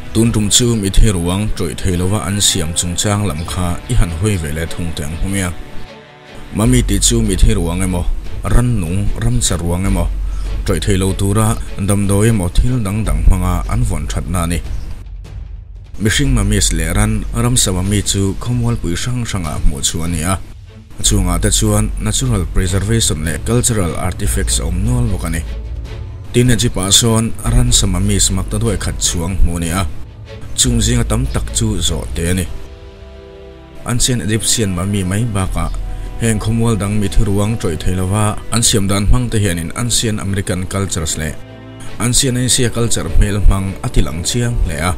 Tun tum chu mithi ruang tawih thei lova an siam chungchang lam kha i han hawi ve leh thung teh ang hmawmia. Mami tih chu mithi ruang emaw, rannung ramcha ruang emaw, tawih thei lo tura damdawi emaw thil dang dang hmanga an vawn thatna a ni. Mihring mummies leh ran ramsa mummy chu khawmualpui hrang hrangah hmuh chhuah a ni a, a chungah te chuan natural preservation leh cultural artifacts a awm nual bawk a ni. Tin, Egypt-ah sawn ransa mummies mak ta duai khat chhuang hmuh a ni a, chung zinga tam tak chu zawh te a ni. Ancient Egyptian mummy mai bakah heng khawmual dang mithi ruang tawih thei lova an siam dan hmang te hianin Ancient American cultures leh Ancient Asia culture hmel hmang a ti lang chiang hle a.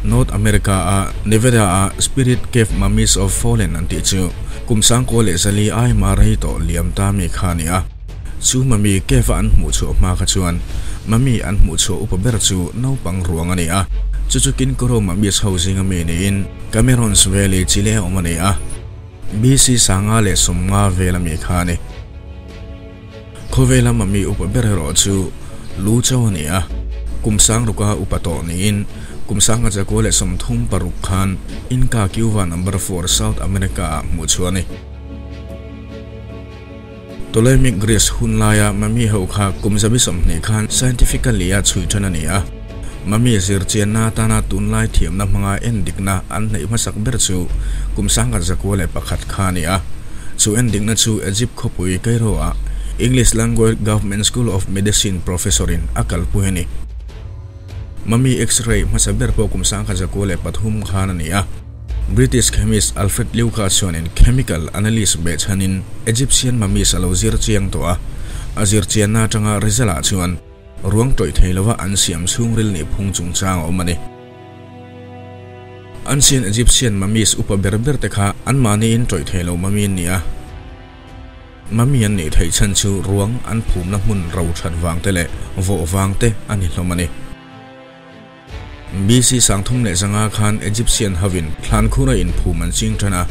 North America a Nevada a Spirit Cave Mummies of Fallen an tih chu kum sangkaw leh zali aima rei tawh liam ta mi kha a ni a. Chu mummy cave a an hmuh chhuah hma kha chuan mummy an hmuh chhuah upa ber chu naupang ruang a ni a. Chu chu Kinkoro mummies ho zinga mi niin Cameron's Valley Chile a awm a ni a, BC sanga leh sawmnga vel ami kha a ni. Khawvela mummy upa ber erawh chu Lu Chau a ni a, kum sang ruka upa tawh niin kum sanga chakua leh 36 khan Inca Cueva number 4 South America ah hmuh chhuah a ni. Ptolemaic Greece hun laia mummy ho kha kum 120 khan scientifically a chhui than a ni a. Mummy zirchianna atana tunlai thiamna hmanga endikna an hneih hmasak ber chu kum 1901 kha a ni a. Chu endikna chu Egypt khawpui Cairo ah English Language Government School of Medicine professor in a kalpui a ni. Mummy X-ray hmasa ber pawh kum 1903 khan a ni a. British chemist Alfred Lucas chuanin chemical analyst beh chhanin Egyptian mummies a lo zir chiang tawh a, a zir chianna atanga result ah chuan ruang tawih thei lova an siam chhungril nih phung chungchang a awm a ni. Ancient Egyptian mummies upa ber ber te kha anmahniin tawih thei lo mummy an ni a. Mummy an nih theih chhan chu ruang an phumna hmun ro that vang te leh vawh vang te a ni hlawm a ni. BC 3100 khan Egyptian hovin thlan khura inphum an ching tan a,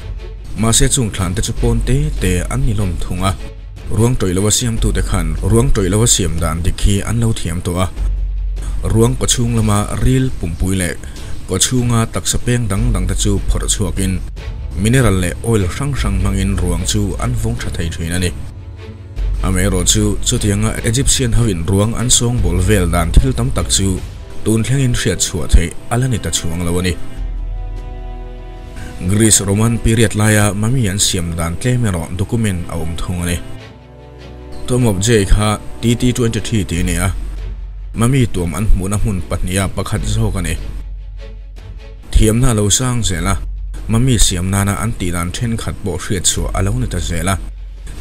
mahse chung thlan te chu pawn te te an ni hlawm thung a. Ruang tawih lova siamtute khan ruang tawih lova siam dan dik hi an lo thiam tawh a. Ruang kawchhung lama ril pumpui leh kawchhunga taksa peng dang dang te chu phawrh chhuakin mineral leh oil hrang hrang hmangin ruang chu an vawng tha thei thin a ni. Amaherawh chu, chutianga Egyptian hovin ruang an sawngbawl vel dan thil tam tak chu tun thlengin hriat chhuah theih a la ni ta chhuang lo a ni. Greece Roman period laia mummy an siam dan tlem erawh document a awm thung a ni. Tomb of Jay kha TT23 tih a ni a, mummy tuam an hmuhna hmun pahniha pakhat zawk a ni. Thiamna a lo sang zel a, mummy siam nana an tih dan thenkhat pawh hriat chhuah a lo ni ta zel a.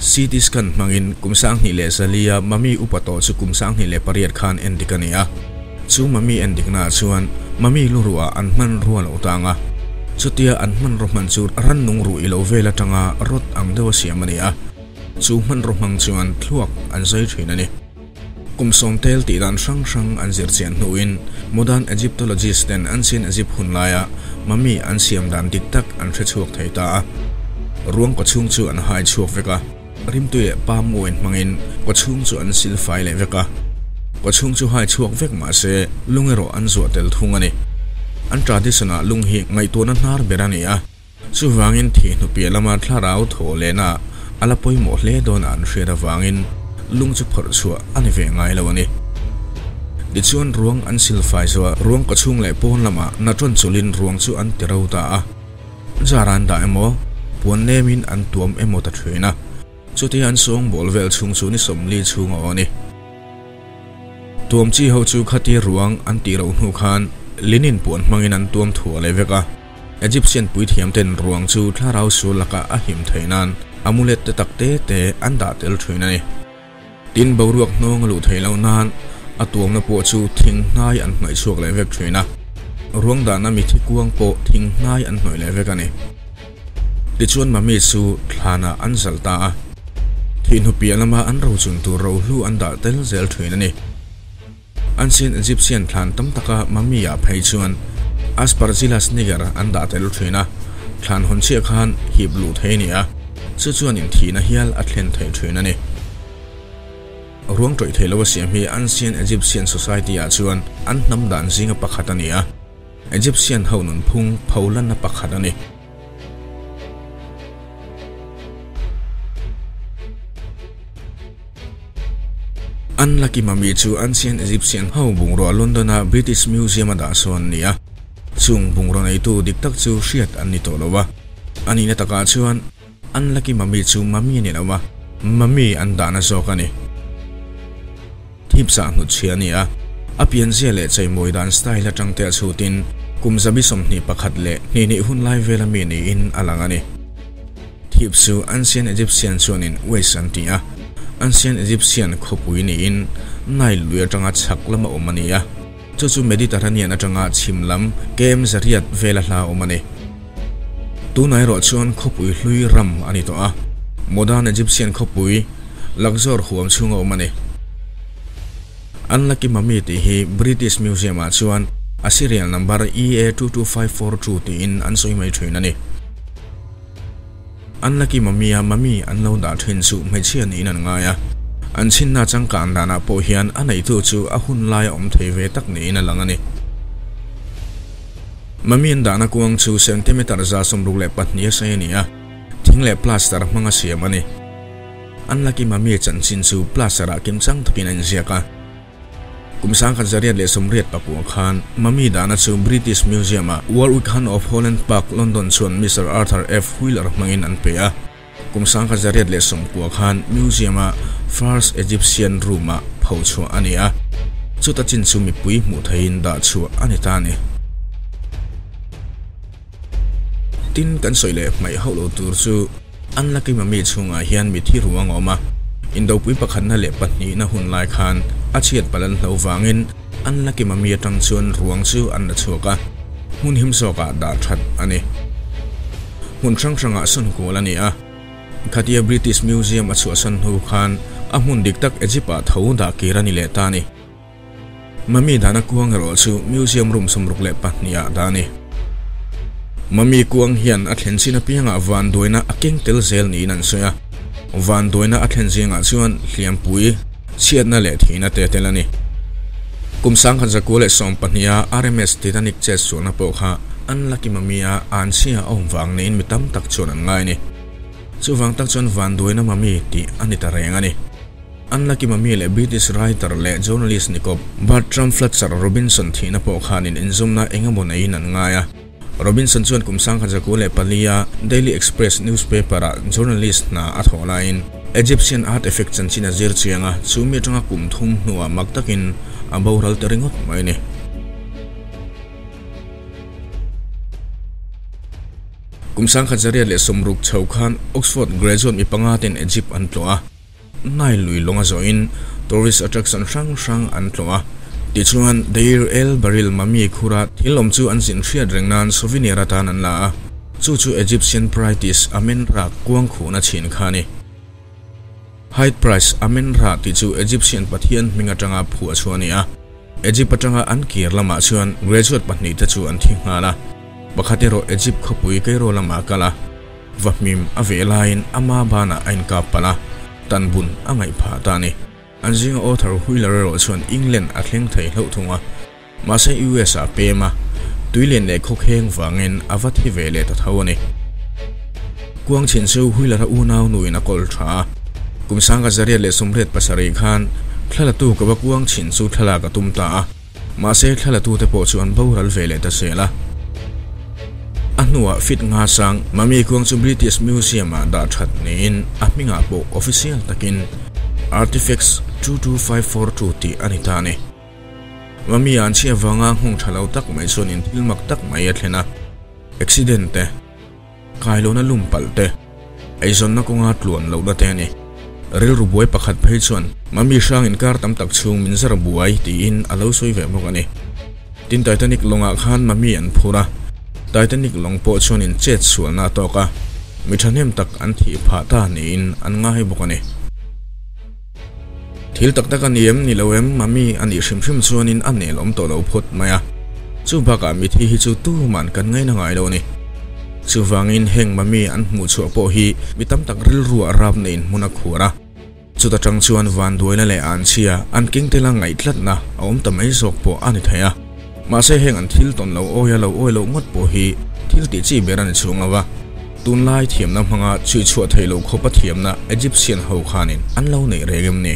CT scan hmangin kum 2004-a mummy upa tawh chu kum 2008 khan endik a ni a. Chu mummy endiknaah chuan mummy lu ruah an hmanrua lo tang a. Chutia an hmanraw hman chu rannung ruh i lo vel atanga rawt ang deuha siam a ni a. Chu hmanraw hmang chuan thluak an zai thin a ni. Kum sawm tel tih dan hrang hrang an zir chian hnuin modern Egyptologist ten ancient Egypt hun laia mummy an siam dan dik tak an hre chhuak thei ta a. Ruang kawchhung chu an hai chhuak vek a, rimtui leh palm oil hmangin kawchhung chu an sil fai leh vek a. Kawchhung chu hai chhuak vek mah se lung erawh an zuah tel thung a ni. An tradition ah lung hi ngaihtuahna hnar ber a ni a. Chuvangin thihnu piah lama thlarau thaw lehna a la pawimawh hle dawn a an hriat avangin lung chu phawrh chhuah a ni ve ngai lo a ni. Tichuan ruang an silfai zuah ruang kawchhung leh pawn lamah natron chulin ruang chu an ti ro ta a. Jar an dah emaw, puan nemin an tuam emaw ta thin a. Chutia an sawngbawl vel chhung chu ni 40 chhung a aw a ni. Tuam chi ho chu khati ruang an tih loh hnu khan linin puan hmangin an tuam thuah leh vek a. Egyptian puithiam ten ruang chu thlarau sul lakah a him theih nan amulet te tak te te an dah tel thin a ni. Tin, boruak hnawng a luh theih loh nan a tuamna pawh chu thing hnai an hnawih chhuak leh vek thin a. Ruang dahna mithi kuang pawh thing hnai an hnawih leh vek a ni. Tichuan mummy chu thlanah an zalh ta a. Thihnu piah lama an rochun tur rohlu an dah tel zel thin a ni. Ancient Egyptian thlan tam taka mummy ah phei chuan Aspergillus niger an dah tel thin a, thlan hawn chiah khan hip luh thei a ni a, chu chuan inthihna hial a thlen thei thin a ni. Ruang tawih thei lo a siam hi Ancient Egyptian society ah chuan an hnam dan zinga pakhat a ni a. Egyptian ho nunphung pholanna pakhat a ni. Unlucky Mummy chu Ancient Egyptian ho bungrua London-a British Museum-a dah sawn a ni a. Chung bungraw neitu dik tak chu hriat an ni tawh lo a. A nihna takah chuan Unlucky Mummy chu Mummy a ni lo a, Mummy an dahna zawk a ni. Thipsa hnutchhia a ni a, a pianzia leh cheimawi dan style atang te a chhutin kum 21 leh hnihnih hun lai vela mi niin a lang a ni. Thip chu Ancient Egyptian chuanin West an ti a, Ancient Egyptian khawpui niin Nile lui atanga chhak lama awm a ni a, chu chu Mediterranean atanga chhim lam kem zariat vela hla awm a ni. Tunah erawh chuan khawpui hlui ram a ni tawh a, Modern Egyptian khawpui Luxor huam chhunga awm a ni. Unlucky Mummy tih hi British Museum-ah chuan a serial number EA22542 tiin an sawi mai thin a ni. Unlucky Mummy-a mummy an lo dah thin chu hmeichhia niin an ngai a, an chhinna changkan danah pawh hian a neitu chu a hun laia awm thei ve tak niin a lang a ni. Mummy an dahna kuang chu centimeter 162 a sei a ni a, thing leh plaster hmanga siam a ni. Unlucky Mummy chanchin chu plaster-ah kimchang takin a inziak a. Kum 1989 khan Mummy dahna chu British Museum-a Warwick Hunt of Holland Park, London chuan Mister Arthur F. Wheeler hmangin an pe a. Kum 1990 khan Museum-a First Egyptian Room-ah pho chhuah a ni a, chuta chin chu mipui hmuh theihin dah chhuah a ni ta a ni. Tin, kan sawi leh hmaih hauh lo tur chu Unlucky Mummy chhungah hian mithi ruang a awm a, indopui pakhatna leh pahnihna hun lai khan a chhiat palh an hlo vangin Unlucky Mummy atang chuan ruang chu an la chhuak a, hmun him zawkah dah that a ni. Hmun hrang hrangah sawn kual a ni a, khatia British Museum a chhuahsan hnu khan a hmun dik tak Egypt-ah tho dah kir a ni leh ta a ni. Mummy dahna kuang erawh chu Museum room 62 ah dah a ni. Mummy kuang hian a thlen chin apiangah vanduaina a keng tel zel niin an sawi a, vanduaina a thlen zingah chuan hliampui, chhiatna leh thihna te tel a ni. Kum 1912 a RMS Titanic chet sualna pawh kha Unlucky Mummy a anchhia a awm vang niin mi tam tak chuan an ngai a ni. Chuvang tak chuan vanduaina Mummy tih a ni ta reng a ni. Unlucky Mummy leh British writer leh journalist ni kawp Bertram Fletcher Robinson thihna pawh khanin inzawmna eng emaw neiin an ngai a. Robinson chuan kum 1904 a Daily Express newspaper-ah journalist hna a thawh laiin Egyptian artifact chanchin a zir chiang a, chu mi atanga kum thum hnuah mak takin a boral ta ringawt mai a ni. Kum 1960 chho khan Oxford graduate mi panga ten Egypt an tlawh a. Nile lui lawng a zawhin tourist attraction hrang hrang an tlawh a, tichuan Deir el Baril Mummy khura thil awm chu an zin hriat reng nan souvenir atan an la a, chu chu Egyptian Pritis Amen Ra kuang khuhna chhin kha a ni. Height Price Amen Ra tih chu Egyptian pathian hming atanga phuah chu a ni a, Egypt atanga an kir lamah chuan graduate pahnih te chu an thi nghal a, pakhat erawh Egypt khawpui Cairo lamah a kal a. Va hmim a veh laiin ama banah a inkap palh a, tan bun a ngaih phah ta a ni. An zinga author Wheeler erawh chuan England a thleng thei hlauh thung a, mahse US ah pem a, tuilian leh khawkheng vangin a va thi ve leh ta tho a ni. Kuang chhin chu Wheeler-a unau nuin a kawl tha a, kum 1987 khan thlalatu ka va kuang chhin chu thlalak a tum ta a. Mahse thlalatute pawh chu an boral ve leh ta zel a. A hnuah fit nga sang Mummy kuang chu British Museum-ah dah that niin a hmingah pawh official takin Artifacts 22542 tih a ni ta a ni. Mummy an chhiat vanga nghawng tha lo tak mai chuan in thil mak tak mai a thlen a, accident te, Kailawn a lum palh te, eizawnna kawnga tluan lohna te a ni. Rilru buai pakhat phei chuan Mummy hrang inkar tam tak chhung min zar buai tiin a lo sawi ve bawk a ni. Tin Titanic lawngah khan Mummy an phur a, Titanic lawng pawh chuan in chet sualna a tawk a, mi thahnem tak an thih phah ta niin an ngai bawk a ni. Thil tak tak a ni em ni lo em Mummy a nih hrim hrim chuanin a nel awm tawh lo phawt mai a, chu bakah mithi hi chu tuman kan ngaina ngai lo a ni. Chuvangin heng Mummy an hmuh chhuah pawh hi mi tam tak rilru ah rap neiin hmun a khuar a, chuta tang chuan vanduaina leh anchhia an keng tela ngaihtlatna a awm ta mai zawk pawh a ni thei a. Mahse heng an thil tawn lo awia lo awi loh ngawt pawh hi thil tih chi ber a ni chhung lo va. Tunlai thiamna hmanga chhuichhuah theih loh khawpa thiamna Egyptian ho khanin an lo neih reng em ni?